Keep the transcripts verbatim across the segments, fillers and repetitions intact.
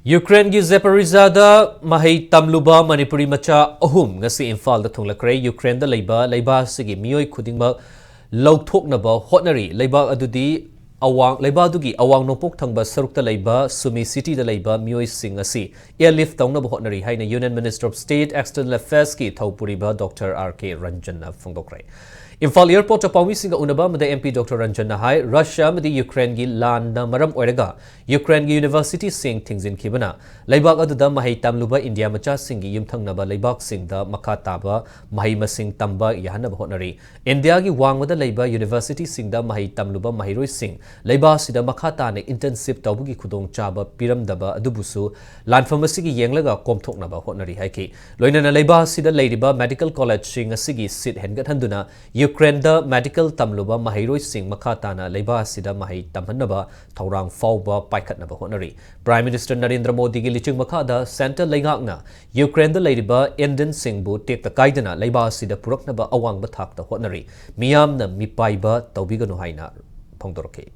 ꯌꯨꯀ꯭ꯔꯦꯟꯒꯤ ꯖꯦꯄꯔꯤꯖꯥꯗ ꯃꯍꯩ ꯇꯝꯂꯨꯕ ꯃꯅꯤꯄꯨꯔꯤ ꯃꯆꯥ ꯑꯍꯨꯝ ꯉꯁꯤ ꯏꯝꯐꯥꯜꯗ ꯊꯨꯡꯂꯈ꯭ꯔꯦ꯫ ꯌꯨꯀ꯭ꯔꯦꯟꯗ ꯂꯩꯕ ꯂꯩꯕꯥꯛ ꯑꯁꯤꯒꯤ ꯃꯤꯑꯣꯏ ꯈꯨꯗꯤꯡꯃꯛ ꯂꯧꯊꯣꯛꯅꯕ ꯍꯣꯠꯅꯔꯤ꯫ ꯂꯩꯕꯥꯛ ꯑꯗꯨꯗꯤ ꯑꯋꯥꯡ, ꯂꯩꯕꯥꯛ ꯑꯗꯨꯒꯤ ꯑꯋꯥꯡ ꯅꯣꯡꯄꯣꯛ ꯊꯪꯕ ꯁꯔꯨꯛꯇ ꯂꯩꯕ ꯁꯨꯃꯤ ꯁꯤꯇꯤꯗ ꯂꯩꯕ ꯃꯤꯑꯣꯏꯁꯤꯡ ꯑꯁꯤ airlift ꯇꯧꯅꯕ ꯍꯣꯠꯅꯔꯤ ꯍꯥꯏꯅ Union Minister of State External Affairs ꯀꯤ ꯊꯧꯄꯨꯔꯤꯕ ꯗꯣꯛꯇꯔ ꯑꯥꯔ ꯀꯦ ꯔꯟꯖꯟꯅ ꯐꯣꯡꯗꯣꯛꯈ꯭ꯔꯦ꯫ ꯏꯝꯐꯥꯜ airport ꯇ ꯄꯥꯎꯃꯤꯁꯤꯡꯒ ꯎꯅꯕ ꯑꯃꯗ M P ꯗꯣꯛꯇꯔ ꯔꯟꯖꯟꯅ ꯍꯥꯏ, ꯔꯁꯤꯌꯥ ꯑꯃꯗꯤ ꯌꯨꯀ꯭ꯔꯦꯟꯒꯤ ꯂꯥꯟꯅ ꯃꯔꯝ ꯑꯣꯏꯔꯒ ꯌꯨꯀ꯭ꯔꯦꯟꯒꯤ university ꯁꯤꯡ ꯊꯤꯡꯖꯤꯟꯈꯤꯕꯅ ꯂꯩꯕꯥꯛ ꯑꯗꯨꯗ ꯃꯍꯩ ꯇꯝꯂꯨꯕ ꯏꯟꯗꯤꯌꯥ ꯃꯆꯥꯁꯤꯡꯒꯤ ꯌꯨꯝꯊꯪꯅꯕ ꯂꯩꯕꯥꯛꯁꯤꯡꯗ ꯃꯈꯥ ꯇꯥꯕ ꯃꯍꯩ ꯃꯁꯤꯡ ꯇꯝꯕ ꯌꯥꯍꯟꯅꯕ ꯍꯣꯠꯅꯔꯤ꯫ ꯏꯟꯗꯤꯌꯥꯒꯤ ꯋꯥꯡꯃꯗ ꯂꯩꯕ university ꯁꯤꯡꯗ ꯃꯍꯩ ꯇꯝꯂꯨꯕ ꯃꯍꯩꯔꯣꯏꯁꯤꯡ ꯂꯩꯕꯥꯛ ꯑꯁꯤꯗ ꯃꯈꯥ ꯇꯥꯅ internship ꯇꯧꯕꯒꯤ ꯈꯨꯗꯣꯡꯆꯥꯕ ꯄꯤꯔꯝꯗꯕ ꯑꯗꯨꯕꯨꯁꯨ ꯂꯥꯟꯐꯝ ꯑꯁꯤꯒꯤ ꯌꯦꯡꯂꯒ ꯀꯣꯝꯊꯣꯛꯅꯕ ꯍꯣꯠꯅꯔꯤ ꯍꯥꯏꯈꯤ꯫ ꯂꯣꯏꯅꯅ ꯂꯩꯕꯥꯛ ꯑꯁꯤꯗ ꯂꯩꯔꯤꯕ medical college ꯁꯤꯡ ꯑꯁꯤꯒꯤ seat ꯍꯦꯟꯒꯠꯍꯟꯗꯨꯅ ꯌꯨꯀ꯭ꯔꯦꯟꯗ medical ꯇꯝꯂꯨꯕ ꯃꯍꯩꯔꯣꯏꯁꯤꯡ ꯃꯈꯥ ꯇꯥꯅ ꯂꯩꯕꯥꯛ ꯑꯁꯤꯗ ꯃꯍꯩ ꯇꯝꯍꯟꯅꯕ ꯊꯧꯔꯥꯡ ꯐꯥꯎꯕ ꯄꯥꯏꯈꯠꯅꯕ ꯍꯣꯠꯅꯔꯤ꯫ Prime Minister ꯅꯔꯦꯟꯗ꯭ꯔ ꯃꯣꯗꯤꯒꯤ ꯂꯤꯆꯤꯡ ꯃꯈꯥꯗ centre ꯂꯩꯉꯥꯛꯅ ꯌꯨꯀ꯭ꯔꯦꯟꯗ ꯂꯩꯔꯤꯕ Indian ꯁꯤꯡꯕꯨ ꯇꯦꯛꯇ ꯀꯥꯏꯗꯅ ꯂꯩꯕꯥꯛ ꯑꯁꯤꯗ ꯄꯨꯔꯛꯅꯕ ꯑꯋꯥꯡꯕ ꯊꯥꯛꯇ ꯍꯣꯠꯅꯔꯤ꯫ ꯃꯤꯌꯥꯝꯅ ꯃꯤꯄꯥꯏꯕ ꯇꯧꯕꯤꯒꯅꯨ ꯍꯥꯏꯅ ꯐꯣꯡꯗꯣꯔꯛꯈꯤ꯫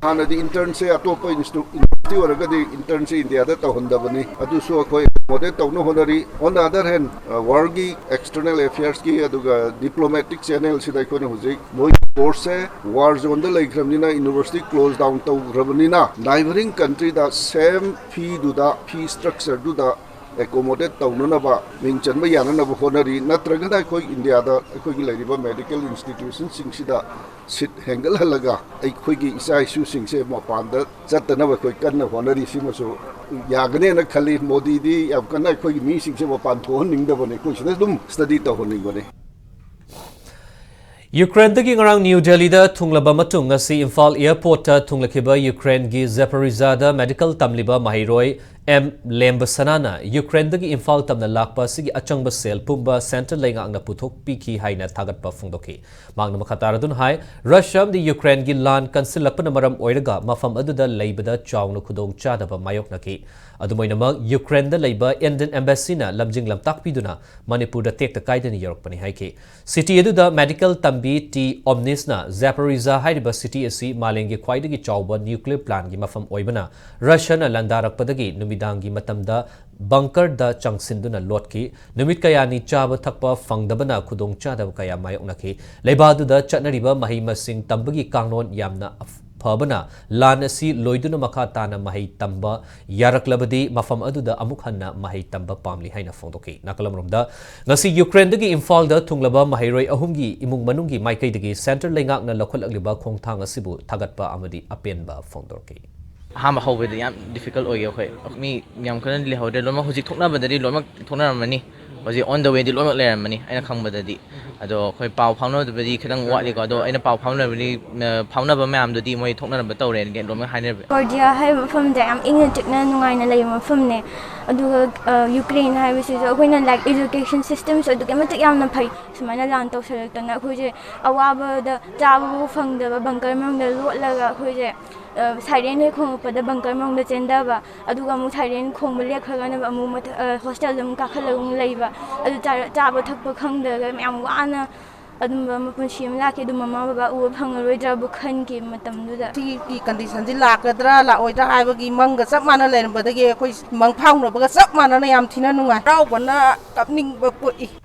ꯍꯥꯟꯅꯗꯤ intern ꯁꯦ ꯑꯇꯣꯞꯄ institu-, university ꯑꯣꯏꯔꯒꯗꯤ intern ꯁꯦ ꯏꯟꯗꯤꯌꯥꯗ ꯇꯧꯍꯟꯗꯕꯅꯤ꯫ ꯑꯗꯨꯁꯨ ꯑꯩꯈꯣꯏ accommodate ꯇꯧꯅ ꯍꯣꯠꯅꯔꯤ꯫ On the other hand, ꯑ, world ꯒꯤ external affairs ꯀꯤ ꯑꯗꯨꯒ diplomatic channel ꯁꯤꯗ ꯑꯩꯈꯣꯏꯅ ꯍꯧꯖꯤꯛ ꯃꯣꯏ course ꯁꯦ war zone ꯗ ꯂꯩꯈ꯭ꯔꯕꯅꯤꯅ, university close down ꯇꯧꯈ꯭ꯔꯕꯅꯤꯅ, neighbouring country ꯗ same fee ꯗꯨꯗ, fee structure ꯗꯨꯗ accommodate ꯇꯧꯅꯅꯕ, ꯃꯤꯡ ꯆꯟꯕ ꯌꯥꯅꯅꯕ ꯍꯣꯠꯅꯔꯤ꯫ ꯅꯠꯇ꯭ꯔꯒꯅ ꯑꯩꯈꯣꯏ ꯏꯟꯗꯤꯌꯥꯗ ꯑꯩꯈꯣꯏꯒꯤ ꯂꯩꯔꯤꯕ medical institution ꯁꯤꯡꯁꯤꯗ seat ꯍꯦꯟꯒꯠꯍꯜꯂꯒ ꯑꯩꯈꯣꯏꯒꯤ ꯏꯆꯥ ꯏꯁꯨꯁꯤꯡꯁꯦ ꯃꯄꯥꯟꯗ ꯆꯠꯇꯅꯕ ꯑꯩꯈꯣꯏ ꯀꯟꯅ ꯍꯣꯠꯅꯔꯤ꯫ ꯁꯤꯃꯁꯨ ꯌꯥꯒꯅꯦꯅ ꯈꯜꯂꯤ꯫ ꯃꯣꯗꯤꯗꯤ ꯌꯥꯝ ꯀꯟꯅ ꯑꯩꯈꯣꯏꯒꯤ ꯃꯤꯁꯤꯡꯁꯦ ꯃꯄꯥꯟ ꯊꯣꯛꯍꯟꯅꯤꯡꯗꯕꯅꯤ꯫ ꯑꯩꯈꯣꯏ ꯁꯤꯗ ꯑꯗꯨꯝ study ꯇꯧꯍꯟꯅꯤꯡꯕꯅꯤ꯫ ꯌꯨꯀ꯭ꯔꯦꯟꯗꯒꯤ ꯉꯔꯥꯡ ꯅ꯭ꯌꯨ ꯗꯦꯜꯂꯤꯗ ꯊꯨꯡꯂꯕ ꯃꯇꯨꯡ ꯉꯁꯤ ꯏꯝꯐꯥꯜ airport ꯇ ꯊꯨꯡꯂꯈꯤꯕ ꯌꯨꯀ꯭ꯔꯦꯟꯒꯤ ꯖꯦꯄꯔꯤꯖꯥꯗ medical ꯇꯝꯂꯤꯕ ꯃꯍꯩꯔꯣꯏ ꯑꯦꯝ ꯂꯦꯝꯕꯁꯅꯥꯅ ꯌꯨꯀ꯭ꯔꯦꯟꯗꯒꯤ ꯏꯝꯐꯥꯜ ꯇꯝꯅ ꯂꯥꯛꯄ ꯑꯁꯤꯒꯤ ꯑꯆꯪꯕ ꯁꯦꯜ ꯄꯨꯝꯕ centre ꯂꯩꯉꯥꯛꯅ ꯄꯨꯊꯣꯛꯄꯤꯈꯤ ꯍꯥꯏꯅ ꯊꯥꯒꯠꯄ ꯐꯣꯡꯗꯣꯛꯈꯤ꯫ ꯃꯍꯥꯛꯅ ꯃꯈꯥ ꯇꯥꯔꯗꯨꯅ ꯍꯥꯏ, ꯔꯁꯤꯌꯥ ꯑꯃꯗꯤ ꯌꯨꯀ꯭ꯔꯦꯟꯒꯤ ꯂꯥꯟ ꯀꯟꯁꯤꯜꯂꯛꯄꯅ ꯃꯔꯝ ꯑꯣꯏꯔꯒ ꯃꯐꯝ ꯑꯗꯨꯗ ꯂꯩꯕꯗ ꯆꯥꯎꯅ ꯈꯨꯗꯣꯡꯆꯥꯗꯕ ꯃꯥꯌꯣꯛꯅꯈꯤ꯫ ꯑꯗꯨꯃꯥꯏꯅꯃꯛ, ꯌꯨꯀ꯭ꯔꯦꯟꯗ ꯂꯩꯕ Indian embassy ꯅ ꯂꯝꯖꯤꯡ ꯂꯝꯇꯥꯛꯄꯤꯗꯨꯅ ꯃꯅꯤꯄꯨꯔꯗ ꯇꯦꯛꯇ ꯀꯥꯏꯗꯅ ꯌꯧꯔꯛꯄꯅꯤ ꯍꯥꯏꯈꯤ꯫ City ꯑꯗꯨꯗ medical ꯇꯝꯕꯤ ꯇꯤ ꯑꯣꯝꯅꯤꯁꯅ Zaporizhzhia ꯍꯥꯏꯔꯤꯕ city ꯑꯁꯤ ꯃꯥꯂꯦꯝꯒꯤ ꯈ꯭ꯋꯥꯏꯗꯒꯤ ꯆꯥꯎꯕ nuclear plant ꯒꯤ ꯃꯐꯝ ꯑꯣꯏꯕꯅ ꯔꯁꯤꯌꯥꯅ ꯂꯥꯟꯗꯥꯔꯛꯄꯗꯒꯤ ꯅꯨꯃꯤꯠ ꯅꯨꯃꯤꯗꯥꯡꯒꯤ ꯃꯇꯝꯗ ꯕꯪꯀꯔꯗ ꯆꯪꯁꯤꯟꯗꯨꯅ ꯂꯣꯠꯈꯤ꯫ ꯅꯨꯃꯤꯠ ꯀꯌꯥꯅꯤ ꯆꯥꯕ ꯊꯛꯄ ꯐꯪꯗꯕꯅ ꯈꯨꯗꯣꯡꯆꯥꯗꯕ ꯀꯌꯥ ꯃꯥꯌꯣꯛꯅꯈꯤ꯫ ꯂꯩꯕꯥꯛ ꯑꯗꯨꯗ ꯆꯠꯅꯔꯤꯕ ꯃꯍꯩ ꯃꯁꯤꯡ ꯇꯝꯕꯒꯤ ꯀꯥꯡꯂꯣꯟ ꯌꯥꯝꯅ ꯑꯐ-, ꯐꯕꯅ ꯂꯥꯟ ꯑꯁꯤ ꯂꯣꯏꯗꯨꯅ ꯃꯈꯥ ꯇꯥꯅ ꯃꯍꯩ ꯇꯝꯕ ꯌꯥꯔꯛꯂꯕꯗꯤ ꯃꯐꯝ ꯑꯗꯨꯗ ꯑꯃꯨꯛ ꯍꯟꯅ ꯃꯍꯩ ꯇꯝꯕ ꯄꯥꯝꯂꯤ ꯍꯥꯏꯅ ꯐꯣꯡꯗꯣꯛꯈꯤ꯫ ꯅꯥꯀꯜ ꯑꯃꯔꯣꯝꯗ, ꯉꯁꯤ ꯌꯨꯀ꯭ꯔꯦꯟꯗꯒꯤ ꯏꯝꯐꯥꯜꯗ ꯊꯨꯡꯂꯕ ꯃꯍꯩꯔꯣꯏ ꯑꯍꯨꯝꯒꯤ ꯏꯃꯨꯡ ꯃꯅꯨꯡꯒꯤ ꯃꯥꯏꯀꯩꯗꯒꯤ ꯁꯦꯟꯇꯔ ꯂꯩꯉꯥꯛꯅ ꯂꯧꯈꯠꯂꯛꯂꯤꯕ ꯈꯣꯡꯊꯥꯡ ꯑꯁꯤꯕꯨ ꯊꯥꯒꯠꯄ ꯑꯃꯗꯤ ꯑꯄꯦꯟꯕ ꯐꯣꯡꯗꯣꯔꯛꯈꯤ꯫ ꯑꯍꯥꯟꯕ ꯍꯧꯕꯗꯤ ꯌꯥꯝ difficult ꯑꯣꯏꯌꯦ꯫ ꯑꯩꯈꯣꯏ ꯃꯤ ꯌꯥꯝ ꯀꯟꯅ ꯂꯩꯍꯧꯗ꯭ꯔꯦ, ꯂꯣꯏꯅꯃꯛ ꯍꯧꯖꯤꯛ ꯊꯣꯛꯅꯕꯗꯗꯤ ꯂꯣꯏꯅꯃꯛ ꯊꯣꯛꯅꯔꯝꯃꯅꯤ꯫ ꯍꯧꯖꯤꯛ on the way ꯗꯤ ꯂꯣꯏꯅꯃꯛ ꯂꯩꯔꯝꯃꯅꯤ ꯑꯩꯅ ꯈꯪꯕꯗꯗꯤ꯫ ꯑꯗꯣ ꯑꯩꯈꯣꯏ ꯄꯥꯎ ꯐꯥꯎꯅꯕꯗꯤ ꯈꯤꯇꯪ ꯋꯥꯠꯂꯤꯀꯣ꯫ ꯑꯗꯣ ꯑꯩꯅ ꯄꯥꯎ ꯐꯥꯎꯅꯕꯗꯤ, ꯑ, ꯐꯥꯎꯅꯕ ꯃꯌꯥꯝꯗꯨꯗꯤ ꯃꯣꯏ ꯊꯣꯛꯅꯅꯕ ꯇꯧꯔꯦ, ꯂꯣꯏꯅꯃꯛ ꯍꯥꯏꯅꯔꯦ꯫ ꯖꯣꯔꯖꯤꯌꯥ ꯍꯥꯏꯕ ꯃꯐꯝꯁꯦ ꯌꯥꯝ ꯏꯪꯅ ꯆꯤꯛꯅ ꯅꯨꯡꯉꯥꯏꯅ ꯂꯩꯕ ꯃꯐꯝꯅꯦ꯫ ꯑꯗꯨꯒ, ꯑ, ꯌꯨꯀ꯭ꯔꯦꯟ ꯍꯥꯏꯕꯁꯤꯁꯨ ꯑꯩꯈꯣꯏꯅ, like, education system ꯁꯨ ꯑꯗꯨꯛꯀꯤ ꯃꯇꯤꯛ ꯌꯥꯝꯅ ꯐꯩ꯫ ꯁꯨꯃꯥꯏꯅ ꯂꯥꯟ ꯇꯧꯁꯜꯂꯛꯇꯅ ꯑꯩꯈꯣꯏꯁꯦ ꯑꯋꯥꯕꯗ ꯆꯥꯕꯐꯥꯎ ꯐꯪꯗꯕ ꯕꯪꯀꯔ ꯃꯅꯨꯡꯗ ꯂꯣꯠꯂꯒ ꯑꯩꯈꯣꯏꯁꯦ, ꯑ, siren ꯍꯦꯛ ꯈꯣꯡꯉꯛꯄꯗ ꯕꯪꯀꯔ ꯃꯅꯨꯡꯗ ꯆꯦꯟꯊꯕ, ꯑꯗꯨꯒ ꯑꯃꯨꯛ siren ꯈꯣꯡꯕ ꯂꯦꯞꯈ꯭ꯔꯒꯅ ꯑꯃꯨꯛ ꯃꯊ-, ꯑ, ꯍꯣꯁꯇꯦꯜꯗ ꯑꯃꯨꯛ ꯀꯥꯈꯠꯂꯒ ꯑꯃꯨꯛ ꯂꯩꯕ꯫ ꯑꯗꯨ ꯆꯥ-, ꯆꯥꯕ ꯊꯛꯄ ꯈꯪꯗ꯭ꯔꯒ ꯌꯥꯝ ꯋꯥꯅ ꯑꯗꯨꯝꯕ ꯃꯄꯨꯟꯁꯤ ꯑꯃ ꯂꯥꯛꯈꯤ꯫ ꯑꯗꯨ ꯃꯃꯥ ꯕꯕꯥ ꯎꯕ ꯐꯪꯉꯔꯣꯏꯗ꯭ꯔꯕꯨ ꯈꯟꯈꯤ ꯃꯇꯝꯗꯨꯗ꯫ ꯁꯤꯒꯤ condition ꯁꯤ ꯂꯥꯛꯀꯗ꯭ꯔꯥ ꯂꯥꯛꯑꯣꯏꯗ꯭ꯔꯥ ꯍꯥꯏꯕꯒꯤ ꯃꯪꯒ ꯆꯞ ꯃꯥꯟꯅ ꯂꯩꯔꯝꯕꯗꯒꯤ ꯑꯩꯈꯣꯏ ꯃꯪ ꯐꯥꯎꯅꯕꯒ ꯆꯞ ꯃꯥꯟꯅꯅ ꯌꯥꯝ ꯊꯤꯅ ꯅꯨꯡꯉꯥꯏ꯫ ꯍꯔꯥꯎꯕꯅ ꯀꯞꯅꯤꯡꯕ ꯄꯣꯛꯏ꯫